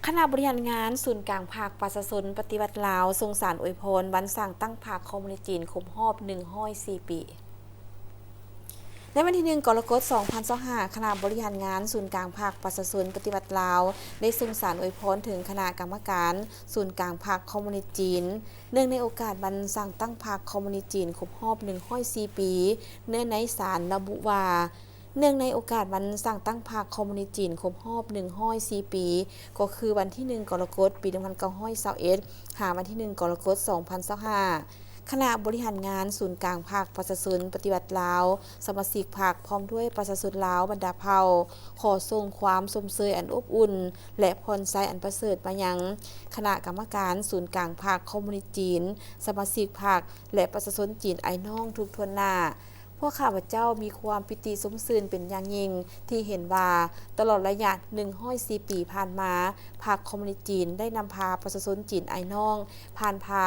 ຄະນະບໍລິຫານງານສູນກາງພັກປະຊາຊົນປະຕິວັດລາວ ສົ່ງສານອວຍພອນວັນສ້າງຕັ້ງພັກຄອມມູນິດຈີນຄົບຮອບໜຶ່ງຮ້ອຍສີ່ປີ. ໃນວັນທີໜຶ່ງ ກໍລະກົດ ສອງພັນຊາວຫ້າ ຄະນະບໍລິຫານງານສູນກາງພັກປະຊາຊົນປະຕິວັດລາວ ໄດ້ສົ່ງສານອວຍພອນເຖິງຄະນະກຳມະການສູນກາງພັກຄອມມູນິດຈີນ ເນື່ອງໃນໂອກາດວັນສ້າງຕັ້ງພັກຄອມມູນິດຈີນຄົບຮອບໜຶ່ງຮ້ອຍສີ່ປີ ເນື້ອໃນສານລະບຸວ່າ ເນື່ອງໃນໂອກາດວັນສ້າງຕັ້ງພັກຄອມມູນິດຈີນຄົບຮອບໜຶ່ງຮ້ອຍສີ່ປີ ກໍຄືວັນທີໜຶ່ງ ກໍລະກົດ ປີໜຶ່ງພັນເກົ້າຮ້ອຍຊາວເອັດ ຫາວັນທີໜຶ່ງ ກໍລະກົດ ສອງພັນຊາວຫ້າ ຄະນະບໍລິຫານງານສູນກາງພັກປະຊາຊົນປະຕິວັດລາວ, ສະມາຊິກພັກ ພ້ອມດ້ວຍປະຊາຊົນລາວບັນດາເຜົ່າ ຂໍສົ່ງຄວາມຊົມເຊີຍອັນອົບອຸ່ນ ແລະ ພອນໄຊອັນປະເສີດມາຍັງຄະນະກຳມະການສູນກາງພັກຄອມມູນິດຈີນ, ສະມາຊິກພັກ ແລະ ປະຊາຊົນຈີນອ້າຍນ້ອງທຸກຖ້ວນໜ້າ. ພວກຂ້າພະເຈົ້າມີຄວາມປີຕິຊົມຊື່ນເປັນຢ່າງຍິ່ງ ທີ່ເຫັນວ່າຕະຫຼອດໄລຍະໜຶ່ງຮ້ອຍສີ່ປີຜ່ານມາ, ພັກຄອມມູນິດຈີນໄດ້ນຳພາປະຊາຊົນຈີນອ້າຍນ້ອງ ຜ່ານຜ່າ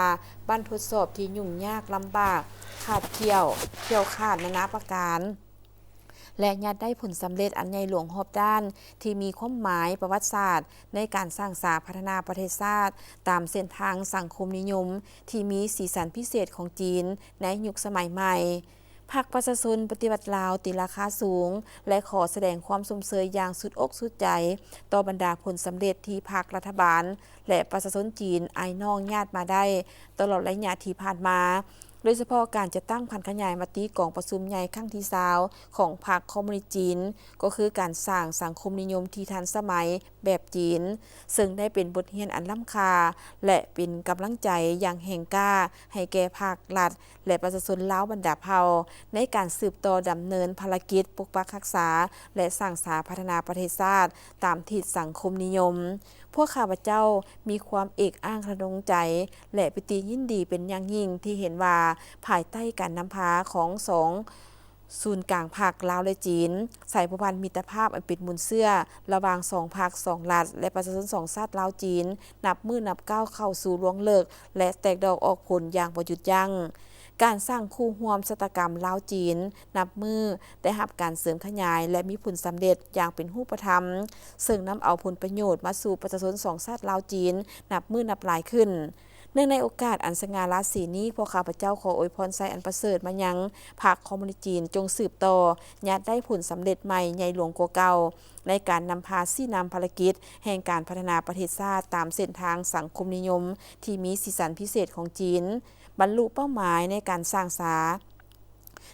ບັ້ນທົດສອບທີ່ຫຍຸ້ງຍາກລຳບາກ, ຂາບຂ້ຽວ, ຂ້ຽວຂາດນານາປະການ ແລະ ຍາດໄດ້ຜົນສຳເລັດອັນໃຫຍ່ຫຼວງຮອບດ້ານ ທີ່ມີຄວາມໝາຍປະຫວັດສາດ ໃນການສ້າງສາພັດທະນາປະເທດຊາດ ຕາມເສັ້ນທາງສັງຄົມນິຍົມ ທີ່ມີສີສັນພິເສດຂອງຈີນໃນຍຸກສະໄໝໃໝ່. ພັກປະຊາຊົນປະຕິວັດລາວຕີລາຄາສູງ ແລະ ຂໍສະແດງຄວາມຊົມເຊີຍຢ່າງສຸດອົກສຸດໃຈ ຕໍ່ບັນດາຜົນສຳເລັດທີ່ພັກ, ລັດຖະບານ ແລະ ປະຊາຊົນຈີນອ້າຍນ້ອງຍາດມາໄດ້ຕະຫຼອດໄລຍະທີ່ຜ່ານມາ, ໂດຍສະເພາະການຈັດຕັ້ງຜັນຂະຫຍາຍມະຕິກອງປະຊຸມໃຫຍ່ຄັ້ງທີຊາວຂອງພັກຄອມມູນິດຈີນ ກໍຄືການສ້າງສັງຄົມນິຍົມທີ່ທັນສະໄໝແບບຈີນ, ເຊິ່ງໄດ້ເປັນບົດຮຽນອັນລ້ຳຄ່າ ແລະ ເປັນກຳລັງໃຈຢ່າງແຮງກ້າໃຫ້ແກ່ພັກ, ລັດ ແລະ ປະຊາຊົນລາວບັນດາເຜົ່າ ໃນການສືບຕໍ່ດຳເນີນພາລະກິດປົກປັກຮັກສາ ແລະ ສ້າງສາພັດທະນາປະເທດຊາດຕາມທິດສັງຄົມນິຍົມ. ພວກຂ້າພະເຈົ້າມີຄວາມເອກອ້າງທະນົງໃຈ ແລະ ປີຕິຍິນດີເປັນຢ່າງຍິ່ງທີ່ເຫັນວ່າ ພາຍໃຕ້ການນຳພາຂອງສອງສູນກາງພັກລາວ ແລະ ຈີນ, ສາຍພົວພັນມິດຕະພາບອັນເປັນມູນເຊື້ອລະຫວ່າງສອງພັກ, ສອງລັດ ແລະ ປະຊາຊົນສອງຊາດລາວ-ຈີນ ນັບມື້ນັບກ້າວເຂົ້າສູ່ລວງເລິກ ແລະ ແຕກດອກອອກຜົນຢ່າງບໍ່ຢຸດຢັ້ງ. ການສ້າງຄູ່ຮ່ວມຊະຕາກຳລາວ-ຈີນ ນັບມື້ໄດ້ຮັບການເສີມຂະຫຍາຍ ແລະ ມີຜົນສຳເລັດຢ່າງເປັນຮູບປະທຳ, ເຊິ່ງນຳເອົາຜົນປະໂຫຍດມາສູ່ປະຊາຊົນສອງຊາດລາວ-ຈີນ ນັບມື້ນັບຫຼາຍຂຶ້ນ. ເນື່ອງໃນໂອກາດອັນສະຫງ່າລາສີນີ້, ພວກຂ້າພະເຈົ້າຂໍອວຍພອນໄຊອັນປະເສີດມາຍັງພັກຄອມມູນິດຈີນ ຈົ່ງສືບຕໍ່ຍາດໄດ້ຜົນສຳເລັດໃໝ່ໃຫຍ່ຫຼວງກວ່າເກົ່າ ໃນການນຳພາຊີ້ນຳພາລະກິດແຫ່ງການພັດທະນາປະເທດຊາດຕາມເສັ້ນທາງສັງຄົມນິຍົມທີ່ມີສີສັນພິເສດຂອງຈີນ, ບັນລຸເປົ້າໝາຍໃນການສ້າງສາ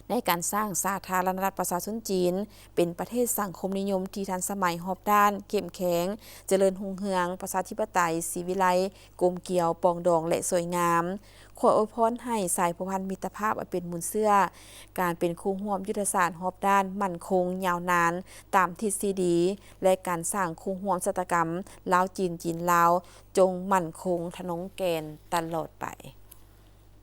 ໃນການສ້າງສາທາລະນະລັດປະຊາຊົນຈີນ ເປັນປະເທດສັງຄົມນິຍົມທີ່ທັນສະໄໝຮອບດ້ານ, ເຂັ້ມແຂງ, ຈະເລີນຮຸ່ງເຮືອງ, ປະຊາທິປະໄຕ, ສີວິໄລ, ກົມກຽວ, ປອງດອງ ແລະ ສວຍງາມ. ຂໍອວຍພອນໃຫ້ສາຍພົວພັນມິດຕະພາບອັນເປັນມູນເຊື້ອ, ການເປັນຄູ່ຮ່ວມຍຸດທະສາດຮອບດ້ານ, ໝັ້ນຄົງ, ຍາວນານ, ຕາມທິດຊີດີ ແລະ ການສ້າງຄູ່ຮ່ວມຊະຕາກຳລາວ-ຈີນ, ຈີນ-ລາວ ຈົ່ງໝັ້ນຄົງທະນົງແກ່ນຕະຫຼອດໄປ.